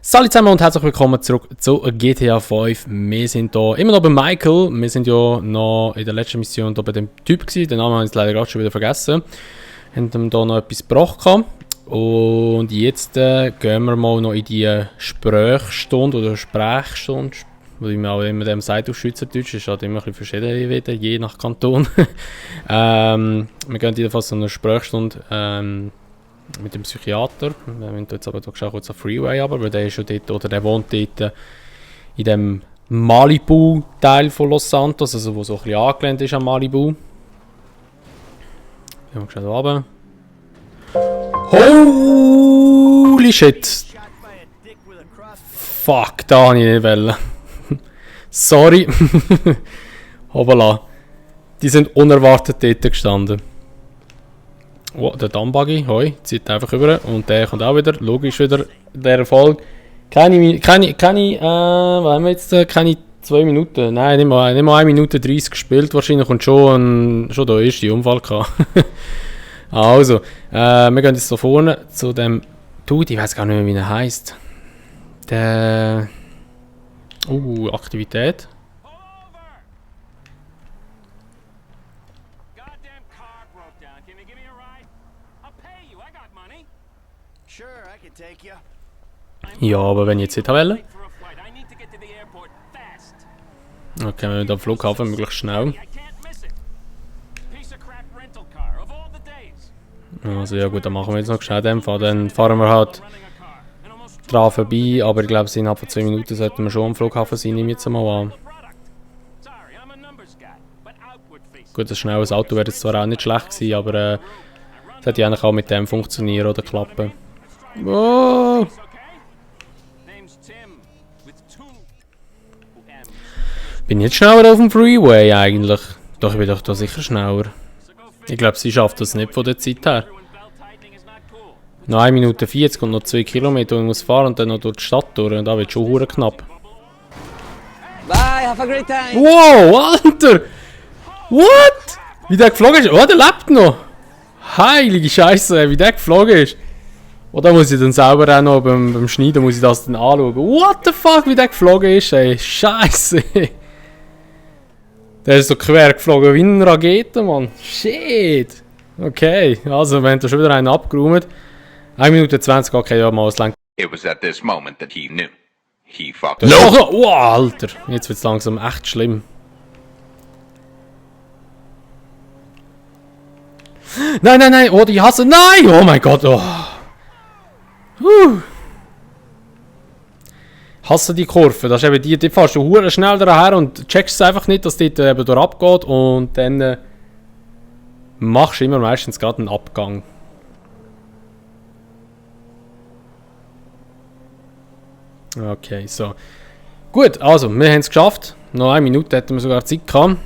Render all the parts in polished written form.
Salut zusammen und herzlich willkommen zurück zu GTA 5. Wir sind hier immer noch bei Michael. Wir sind ja noch in der letzten Mission hier bei dem Typ gewesen. Den Namen habe ich jetzt leider gerade schon wieder vergessen. Haben ihm hier noch etwas gebracht. Und jetzt gehen wir mal noch in die Sprechstunde oder Sprechstunde. Wie man auch immer dem sagt auf Schweizerdeutsch, ist halt immer ein bisschen verschieden wieder, je nach Kanton. Wir gehen jedenfalls so eine Sprechstunde mit dem Psychiater. Wir müssen jetzt aber hier kurz auf Freeway, weil der ist schon dort, oder der wohnt dort in dem Malibu-Teil von Los Santos, also wo so ein bisschen angelehnt ist an Malibu. Gehen wir schnell runter. Holy shit! Fuck, da habe ich nicht wollen. Sorry. Hoppala. Die sind unerwartet dort gestanden. Oh, der Dummbuggy, hoi, zieht einfach rüber und der kommt auch wieder, logisch wieder, der Erfolg. Keine 2 Minuten, nein, nicht mal 1 Minute 30 gespielt wahrscheinlich und schon der erste Unfall gehabt. Also, wir gehen jetzt da vorne zu dem Dude, ich weiß gar nicht mehr, wie er heisst. Der... Aktivität. Ja, aber wenn ich jetzt nicht will. Okay, wir müssen am Flughafen möglichst schnell. Also ja gut, dann machen wir jetzt noch schnell den Fall. Dann fahren wir halt dran vorbei, aber ich glaube, innerhalb von 2 Minuten sollten wir schon am Flughafen sein, nehme ich jetzt mal an. Gut, ein schnelles Auto wäre jetzt zwar auch nicht schlecht gewesen, aber es sollte eigentlich auch mit dem funktionieren oder klappen. Oh. Bin ich jetzt schneller auf dem Freeway eigentlich? Doch, ich bin doch da sicher schneller. Ich glaube, sie schafft das nicht von der Zeit her. Noch 1 Minute 40 und noch 2 Kilometer und ich muss fahren und dann noch durch die Stadt durch. Und da wird schon hure knapp. Bye, have a great time! Wow, Alter! What? Wie der geflogen ist? Oh, der lebt noch! Heilige Scheiße, wie der geflogen ist! Oder muss ich dann selber auch noch beim Schneiden muss ich das dann anschauen. What the fuck, wie der geflogen ist, ey! Scheiße! Der ist so quer geflogen wie eine Rakete, Mann! Shit! Okay, also wir haben da schon wieder einen abgeräumt. 1 Minute 20, okay, ja, mal lang. It was at this moment that he knew. He fucked No! Oh, Alter! Jetzt wird es langsam echt schlimm. Nein, nein, nein! Oh, die hasse! Nein! Oh mein Gott! Oh. Hasse die Kurve. Das ist eben die fährst du hure schnell daher und checkst es einfach nicht, dass dort eben durch abgeht und dann machst du immer meistens gerade einen Abgang. Okay, so. Gut, also, wir haben es geschafft. Noch 1 Minute hätten wir sogar Zeit gehabt.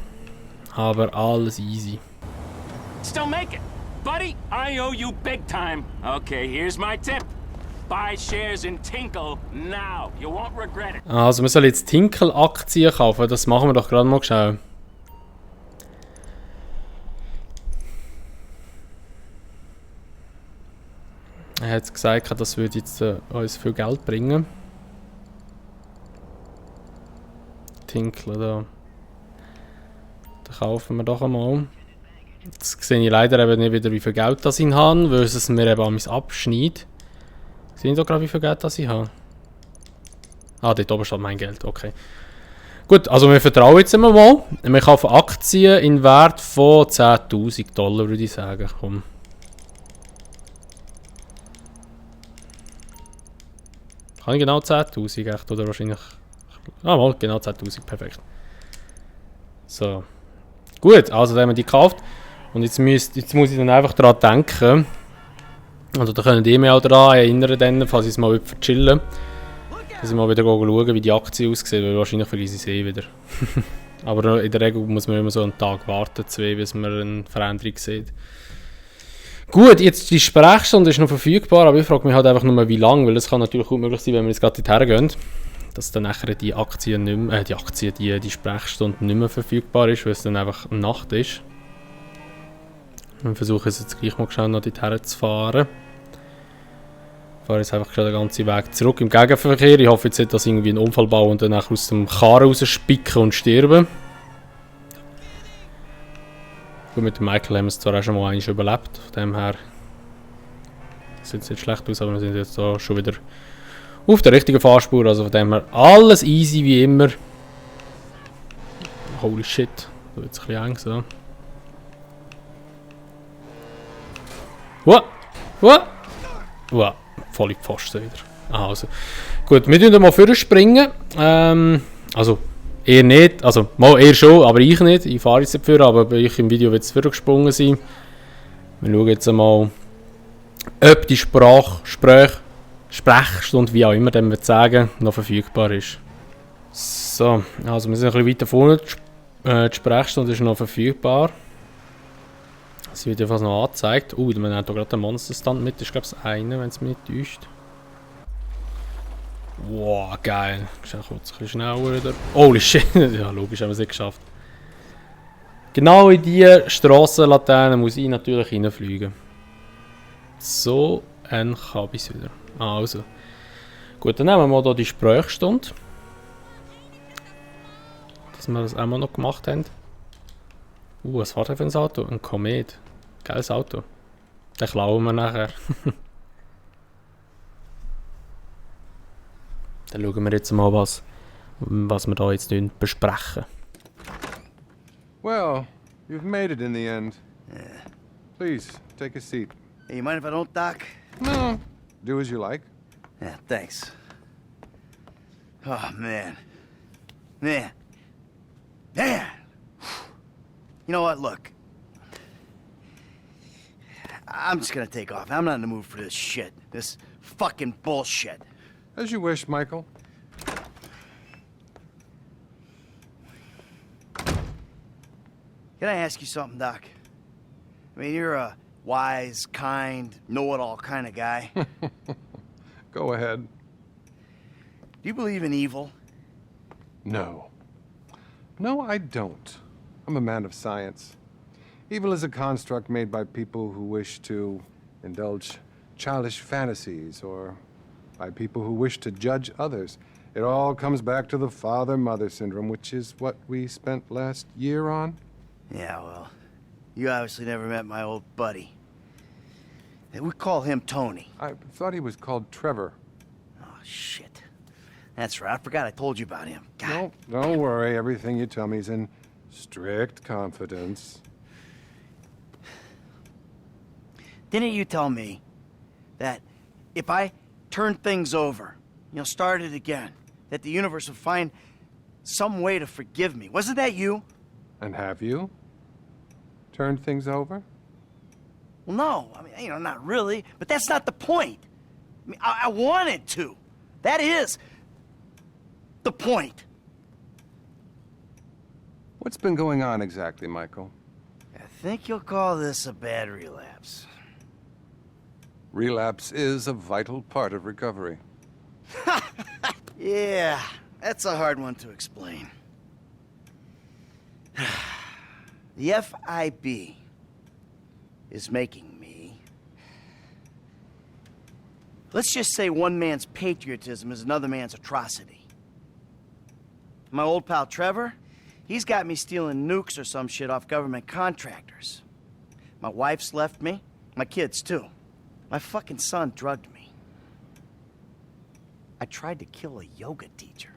Aber alles easy. Still make it. Buddy, I owe you big time. Okay, here's my tip. Buy shares in Tinkle now. You won't regret it. Also, wir sollen jetzt Tinkle-Aktien kaufen. Das machen wir doch gerade mal schnell. Er hat gesagt, das würde jetzt uns viel Geld bringen. Tinkle da. Da kaufen wir doch einmal. Jetzt sehe ich leider eben nicht wieder, wie viel Geld das ich habe, weil es mir eben an mein abschneidet. Sehe ich doch gerade, wie viel Geld das ich habe? Ah, dort oben steht mein Geld, okay. Gut, also wir vertrauen jetzt immer mal. Wir kaufen Aktien in Wert von 10.000 Dollar, würde ich sagen. Komm. Kann ich genau 10.000 echt, oder wahrscheinlich... Ah, mal, genau 10.000, perfekt. So. Gut, also dann haben wir die gekauft. Und jetzt muss ich dann einfach daran denken. Also da können die mich auch daran erinnern, dann, falls ich es mal chillen will. Dass ich mal wieder schauen, wie die Aktie aussieht, weil wahrscheinlich verliere ich sie wieder. Aber in der Regel muss man immer so einen Tag warten, 2, bis man eine Veränderung sieht. Gut, jetzt die Sprechstunde ist noch verfügbar, aber ich frage mich halt einfach nur, wie lange, weil es kann natürlich gut möglich sein, wenn wir jetzt gerade dorthin gehen, dass dann nachher die Aktien nicht mehr, die Sprechstunde nicht mehr verfügbar ist, weil es dann einfach Nacht ist. Wir versuchen es jetzt gleich mal schnell noch dorthin zu fahren. Ich fahre jetzt einfach schon den ganzen Weg zurück im Gegenverkehr. Ich hoffe jetzt nicht, dass ich irgendwie einen Unfall baue und dann aus dem Karren rausspicken und sterben. Gut, mit dem Michael haben wir es zwar auch schon mal einmal überlebt. Von dem her sieht es nicht schlecht aus, aber wir sind jetzt da schon wieder auf der richtigen Fahrspur. Also von dem her alles easy wie immer. Holy shit, da wird es ein bisschen eng so. What? What? Wow, volle Pfosten wieder. Aha, also. Gut, wir springen mal vorspringen. Also, eher nicht. Also, mal eher schon, aber ich nicht. Ich fahre jetzt nicht vor, aber bei euch im Video wird es vorgesprungen sein. Wir schauen jetzt einmal, ob die Sprechstunde, wie auch immer dem wir sagen, noch verfügbar ist. So, also wir sind ein bisschen weiter vorne. Die Sprechstunde ist noch verfügbar. Es wird jedenfalls noch angezeigt. Wir haben hier gerade einen Monsterstand mit. Das ist glaube ich einer, wenn es mich nicht täuscht. Wow, geil. Ich kurz ein bisschen schneller wieder. Holy shit. Ja, logisch haben wir es nicht geschafft. Genau in diese Strassenlaterne muss ich natürlich reinfliegen. So, dann kann ich es wieder. Also. Gut, dann nehmen wir mal hier die Sprechstunde. Dass wir das einmal noch gemacht haben. Was war das für ein Auto? Ein Komet. Geiles Auto. Den klauen wir nachher. Dann schauen wir jetzt mal, was wir da jetzt besprechen. Well, you've made it in the end. Yeah. Please, take a seat. Hey, you mind if I don't, Doc? No. Do as you like. Yeah, thanks. Oh, man. Man. Man! You know what? Look. I'm just gonna take off. I'm not in the mood for this shit. This fucking bullshit. As you wish, Michael. Can I ask you something, Doc? I mean, you're a wise, kind, know-it-all kind of guy. Go ahead. Do you believe in evil? No. No, I don't. I'm a man of science. Evil is a construct made by people who wish to indulge childish fantasies, or by people who wish to judge others. It all comes back to the father-mother syndrome, which is what we spent last year on. Yeah, well, you obviously never met my old buddy. We call him Tony. I thought he was called Trevor. Oh, shit. That's right. I forgot I told you about him. God. No, don't worry. Everything you tell me is in strict confidence. Didn't you tell me that if I turned things over, started again, that the universe would find some way to forgive me? Wasn't that you? And have you turned things over? Well, no. I mean, not really. But that's not the point. I mean, I wanted to. That is the point. What's been going on exactly, Michael? I think you'll call this a bad relapse. Relapse is a vital part of recovery. Yeah, that's a hard one to explain. The FIB is making me... Let's just say one man's patriotism is another man's atrocity. My old pal Trevor, he's got me stealing nukes or some shit off government contractors. My wife's left me, my kids too. My fucking son drugged me. I tried to kill a yoga teacher.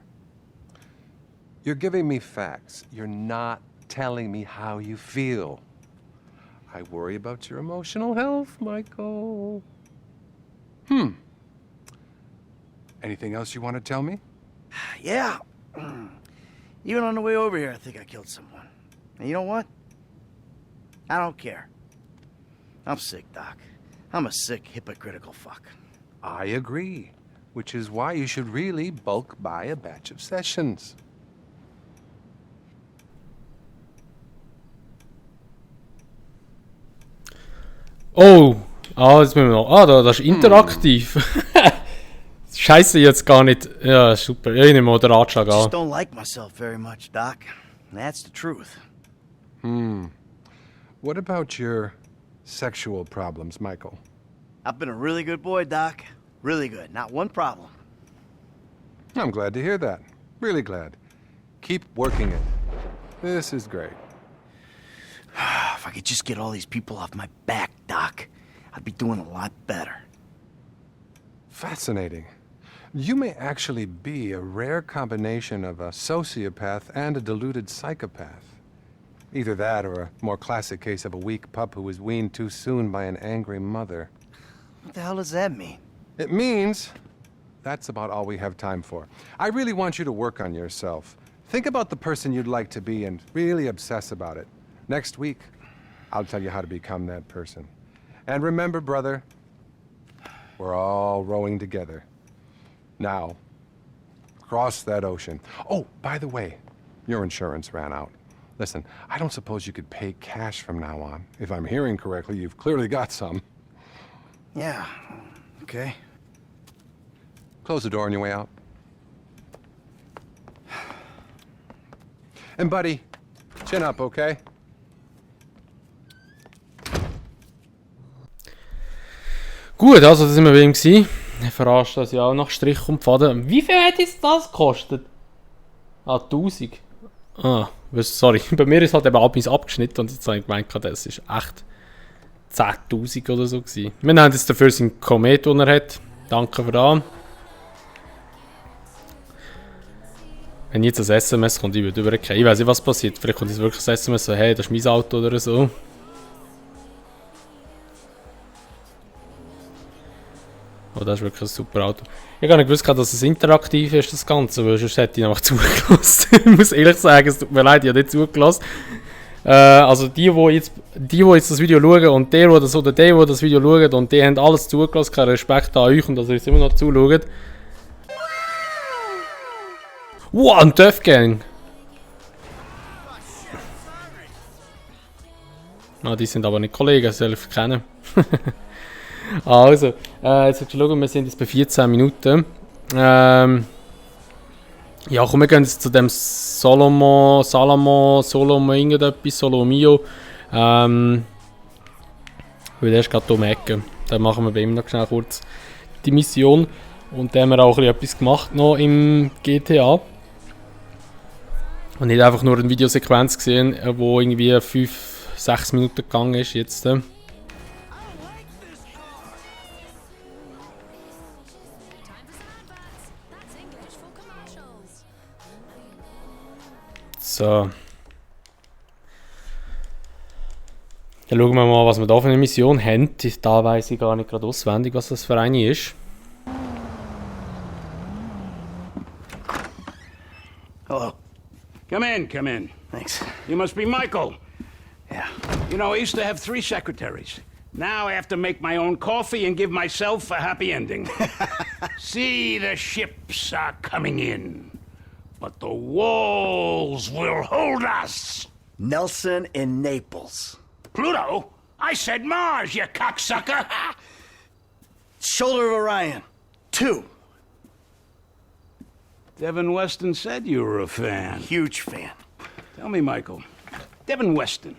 You're giving me facts. You're not telling me how you feel. I worry about your emotional health, Michael. Anything else you want to tell me? Yeah. Even on the way over here, I think I killed someone. And you know what? I don't care. I'm sick, Doc. I'm a sick, hypocritical fuck. I agree. Which is why you should really bulk buy a batch of sessions. Oh! Jetzt müssen wir noch... das ist interaktiv. Scheiße, jetzt gar nicht... Ja, super. Ich nehme mal den Ratschlag I just an. don't like myself very much, Doc. That's the truth. What about your sexual problems, Michael? I've been a really good boy, Doc. Really good. Not one problem. I'm glad to hear that. Really glad. Keep working it. This is great. If I could just get all these people off my back, Doc, I'd be doing a lot better. Fascinating. You may actually be a rare combination of a sociopath and a deluded psychopath. Either that or a more classic case of a weak pup who was weaned too soon by an angry mother. What the hell does that mean? It means that's about all we have time for. I really want you to work on yourself. Think about the person you'd like to be and really obsess about it. Next week, I'll tell you how to become that person. And remember, brother, we're all rowing together. Now, cross that ocean. Oh, by the way, your insurance ran out. Listen, I don't suppose you could pay cash from now on. If I'm hearing correctly, you've clearly got some. Yeah, okay. Close the door on your way out. And buddy, chin up, okay? Gut, also da sind wir bei ihm gewesen. Er verarscht das ja auch nach Strich und Faden. Wie viel hat jetzt das gekostet? 1000. Sorry. Bei mir ist halt eben alles abgeschnitten und jetzt habe ich gemeint, das ist echt 10.000 oder so gewesen. Wir haben jetzt dafür seinen Komet, den er hat. Danke für das. Wenn jetzt ein SMS kommt, ich würde übergehen. Ich weiß nicht, was passiert. Vielleicht kommt jetzt wirklich ein SMS so, hey, das ist mein Auto oder so. Oh, das ist wirklich ein super Auto. Ich habe gar nicht gewusst, dass es interaktiv ist, das Ganze, weil sonst hätte ich einfach zugelassen. Ich muss ehrlich sagen, es tut mir leid, ich habe nicht zugelassen. Also die jetzt das Video schauen und der das Video schaut und die haben alles zugelassen, kein Respekt an euch und dass ihr jetzt immer noch zuschaut. Wow, ein Tough Gang! Die sind aber nicht Kollegen, das soll ich kennen. Also, jetzt schauen wir sind jetzt bei 14 Minuten. Ja, komm, wir gehen jetzt zu dem Solomio. Weil der ist gerade um die Ecke. Dann machen wir bei ihm noch schnell kurz die Mission. Und dann haben wir auch etwas gemacht noch im GTA. Und nicht einfach nur eine Videosequenz gesehen, wo irgendwie 5-6 Minuten gegangen ist jetzt. So. Dann schauen wir mal, was wir da für eine Mission haben. Da weiss ich gar nicht gerade auswendig, was das für eine ist. Hello. Come in. Thanks. You must be Michael. Yeah. You know, I used to have 3 secretaries. Now I have to make my own coffee and give myself a happy ending. See, the ships are coming in. But the walls will hold us! Nelson in Naples. Pluto? I said Mars, you cocksucker! Shoulder of Orion. 2. Devin Weston said you were a fan. Huge fan. Tell me, Michael, Devin Weston,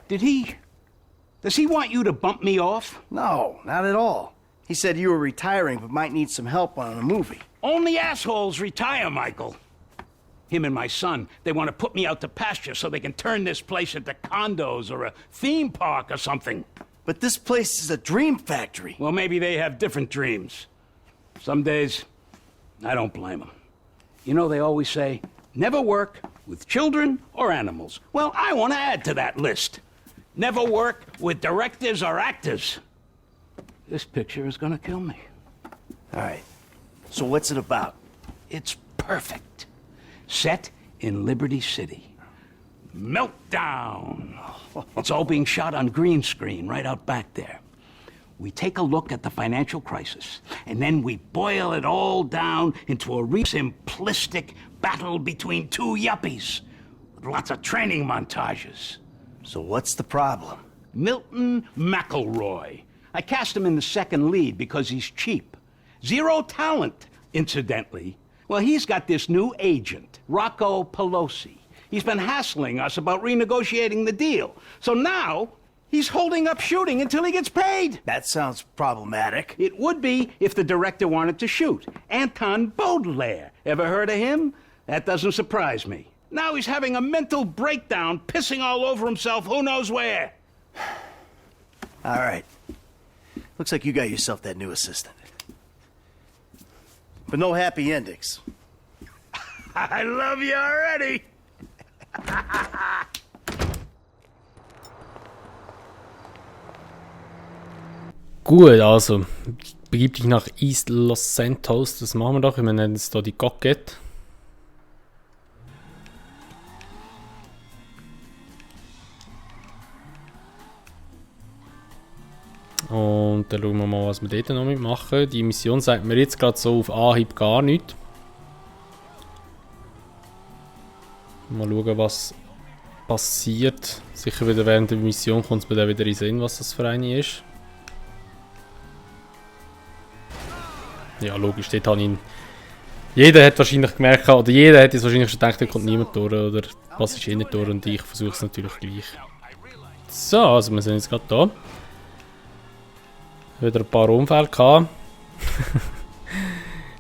does he want you to bump me off? No, not at all. He said you were retiring but might need some help on a movie. Only assholes retire, Michael. Him and my son, they want to put me out to pasture so they can turn this place into condos or a theme park or something. But this place is a dream factory. Well, maybe they have different dreams. Some days, I don't blame them. You know, they always say, never work with children or animals. Well, I want to add to that list. Never work with directors or actors. This picture is gonna kill me. All right. So what's it about? It's perfect. Set in Liberty City. Meltdown. It's all being shot on green screen right out back there. We take a look at the financial crisis, and then we boil it all down into a simplistic battle between 2 yuppies with lots of training montages. So what's the problem? Milton McElroy. I cast him in the second lead because he's cheap. 0 talent, incidentally. Well, he's got this new agent, Rocco Pelosi. He's been hassling us about renegotiating the deal. So now, He's holding up shooting until he gets paid. That sounds problematic. It would be if the director wanted to shoot. Anton Baudelaire. Ever heard of him? That doesn't surprise me. Now he's having a mental breakdown, pissing all over himself who knows where. All right. Looks like you got yourself that new assistant. But no happy endings. I love you already. Gut, also, begib dich nach East Los Santos, das machen wir doch. Wir nennen es hier die Coquette. Und dann schauen wir mal, was wir dort noch mitmachen. Die Mission sagt mir jetzt gerade so auf Anhieb gar nichts. Mal schauen, was passiert. Sicher wieder während der Mission kommt es mir dann wieder in den Sinn, was das für eine ist. Ja, logisch, dort habe ich ihn. Jeder hat wahrscheinlich gemerkt, oder jeder hat jetzt wahrscheinlich schon gedacht, da kommt niemand durch, oder was ist nicht durch, und ich versuche es natürlich gleich. So, also wir sind jetzt gerade da. Wieder ein paar Unfälle gehabt.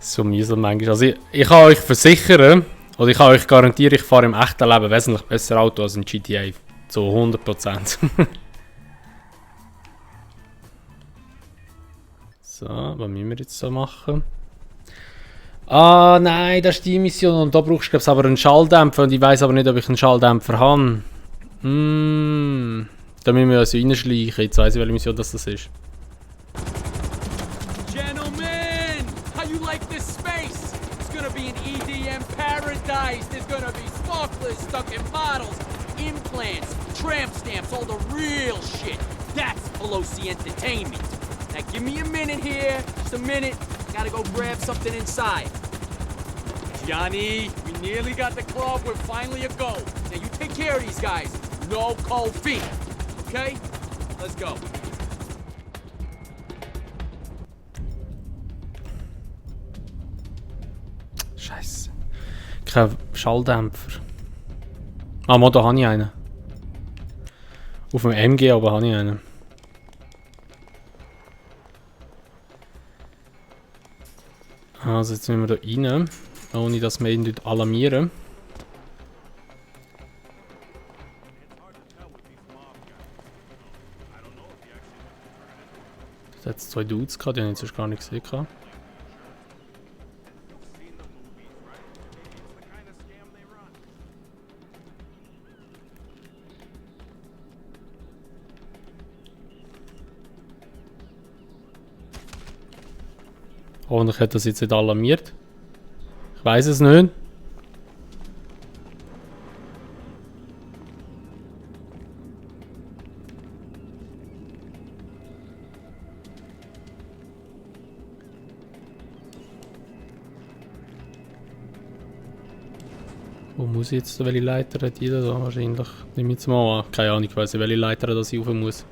So mühsam manchmal. Also ich kann euch versichern, oder ich kann euch garantieren, ich fahre im echten Leben wesentlich besser Auto als in GTA. Zu 100%. So, was müssen wir jetzt so machen? Ah nein, das ist die Mission und da brauchst du aber einen Schalldämpfer und ich weiß aber nicht, ob ich einen Schalldämpfer habe. Da müssen wir also reinschleichen. Jetzt weiss ich, welche Mission das ist. Gentlemen, how you like this space? It's gonna be an EDM paradise. There's gonna be sparklers stuck in bottles, implants, tramp stamps, all the real shit. That's Pelosi Entertainment. Now give me a minute here, just a minute. Gotta go grab something inside. Johnny, we nearly got the club. We're finally a go. Now you take care of these guys. No cold feet. Okay? Let's go. Scheiße. Kein Schalldämpfer. Ah, da habe ich einen. Auf dem MG aber habe ich einen. Also jetzt müssen wir da rein, ohne dass wir ihn dort alarmieren. Da hat es 2 Dudes gehabt, die habe ich sonst gar nicht gesehen. Hoffentlich hat das jetzt nicht alarmiert. Ich weiß es nicht. Wo muss ich jetzt? Welche Leiter hat jeder da? Wahrscheinlich. Nehme ich jetzt mal an. Keine Ahnung, ich weiss nicht, welche Leiter das ich rauf muss.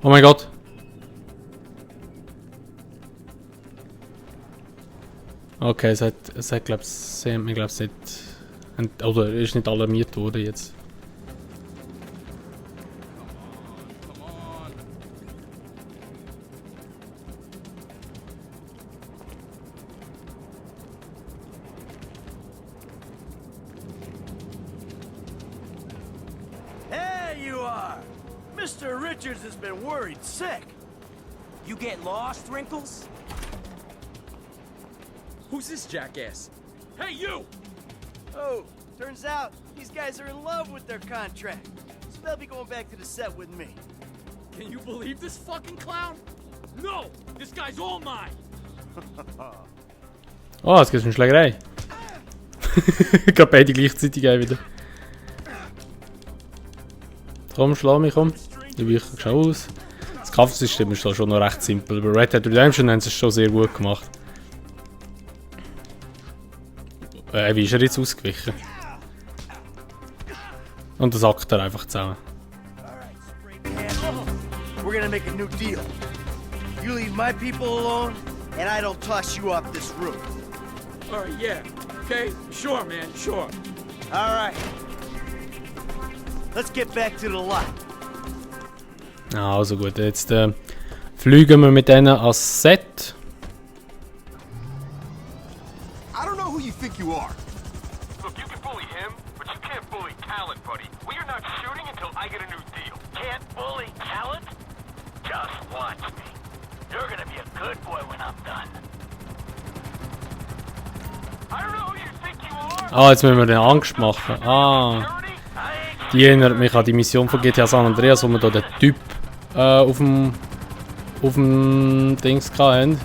Oh mein Gott. Okay, es hat glaube ich, nicht, oder ist nicht alarmiert worden jetzt. There you are! Mr. Richards has been worried sick. You get lost, Wrinkles? Who's this jackass? Hey, you! Oh, turns out these guys are in love with their contract. So they'll be going back to the set with me. Can you believe this fucking clown? No! This guy's all mine! Oh, jetzt gibt es eine Schlägerei. Ich glaube beide gleichzeitig auch wieder. Komm, schlag mich, komm. Ich weiche schon aus. Das Kampfsystem ist da schon noch recht simpel. Bei Red Dead Redemption haben sie es schon sehr gut gemacht. Wie ist er jetzt ausgewichen? Und das sackt er einfach zusammen. We're gonna make a new deal. You leave my people alone, and I don't toss you off this roof. Alright, yeah. Okay? Sure, man, sure. All right. Let's get back to the lot. Also gut, jetzt fliegen wir mit denen ans Set. I don't know who you think you are. Look, you can bully him, but you can't bully talent, buddy. We are not shooting until I get a new deal. Can't bully talent? Just watch me. You're gonna be a good boy when I'm done. I don't know who you think you are. Ah, jetzt müssen wir den Angst machen. Ah. Die erinnert mich an die Mission von GTA San Andreas, wo wir da den Typ auf dem Dings hatten.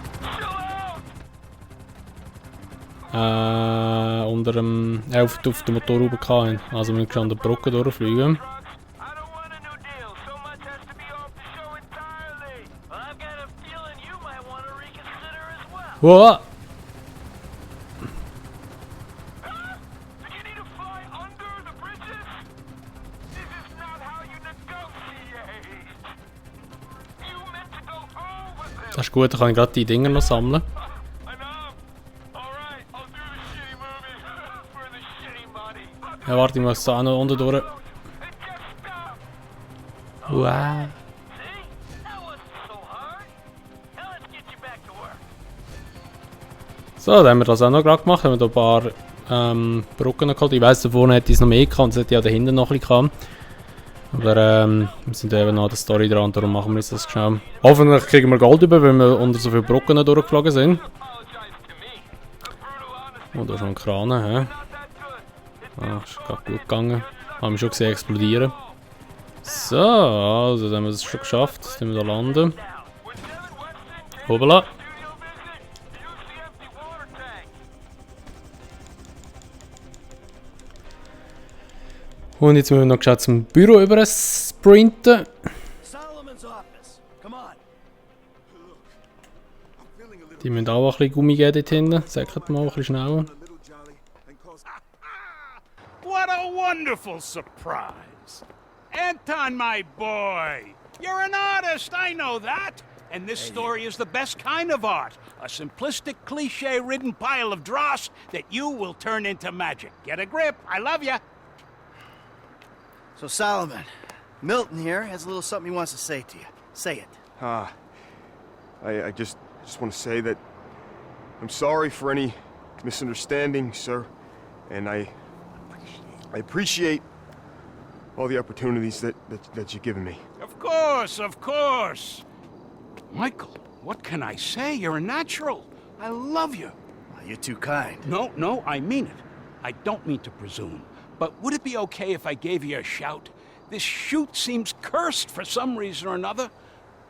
Unter dem, auf der Motorhaube hatten. Also wir können an der Brücke durchfliegen. Wow! Das ist gut, dann kann ich gerade die Dinger noch sammeln. Ja, warte, ich muss da auch noch unten durch. Wow. So, dann haben wir das auch noch gerade gemacht. Haben wir da ein paar Brücken geholt. Ich weiss, da vorne hätte ich es noch mehr gehabt und es hätte ja da hinten noch ein bisschen gehabt. Aber wir sind eben noch an der Story dran, darum machen wir jetzt das schnell. Hoffentlich kriegen wir Gold über, weil wir unter so vielen Brücken durchgeflogen sind. Oh, da ist noch ein Kran, hä? Ah, ist gerade gut gegangen. Haben wir schon gesehen explodieren. So, also dann haben wir es schon geschafft. Jetzt müssen wir da landen. Hoppala. Und jetzt müssen wir noch gescheit zum Büro über sprinten. Die müssen auch ein bisschen Gummi geben dort hinten. Säckert mal ein bisschen schneller. What a wonderful surprise. Anton, my boy. You're an artist, I know that. And this story is the best kind of art. A simplistic, cliche-ridden pile of dross that you will turn into magic. Get a grip. I love you. So Solomon, Milton here has a little something he wants to say to you. Say it. I just want to say that I'm sorry for any misunderstanding, sir. And I appreciate all the opportunities that you've given me. Of course, of course. Michael, what can I say? You're a natural. I love you. You're too kind. No, I mean it. I don't mean to presume. But would it be okay if I gave you a shout? This shoot seems cursed for some reason or another.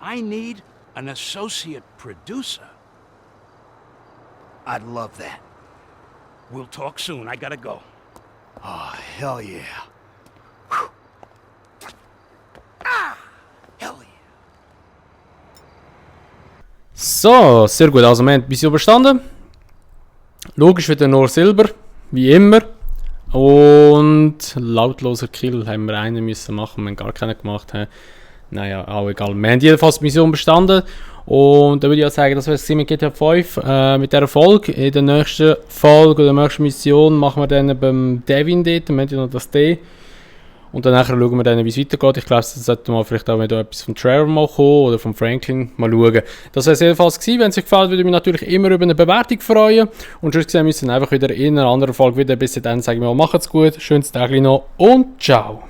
I need an associate producer. I'd love that. We'll talk soon. I gotta go. Oh, hell yeah. Hell yeah. So, sehr gut. Also wir haben die Mission bestanden. Logisch wieder nur Silber, wie immer. Und lautloser Kill haben wir einen müssen machen, wir haben gar keinen gemacht. Naja, auch egal. Wir haben jedenfalls die Mission bestanden. Und dann würde ich auch sagen, das war es mit GTA 5 mit dieser Folge. In der nächsten Folge oder der nächsten Mission machen wir dann beim Devin dort. Wir haben ja noch das D. Und dann schauen wir dann, wie es weitergeht. Ich glaube, es sollte mal vielleicht auch wieder etwas von Trevor mal kommen oder von Franklin. Mal schauen. Das wäre es jedenfalls gewesen. Wenn es euch gefällt, würde ich mich natürlich immer über eine Bewertung freuen. Und sonst sehen wir uns dann einfach wieder in einer anderen Folge wieder. Bis dann sagen wir mal, macht's gut, schönes Tag noch und ciao.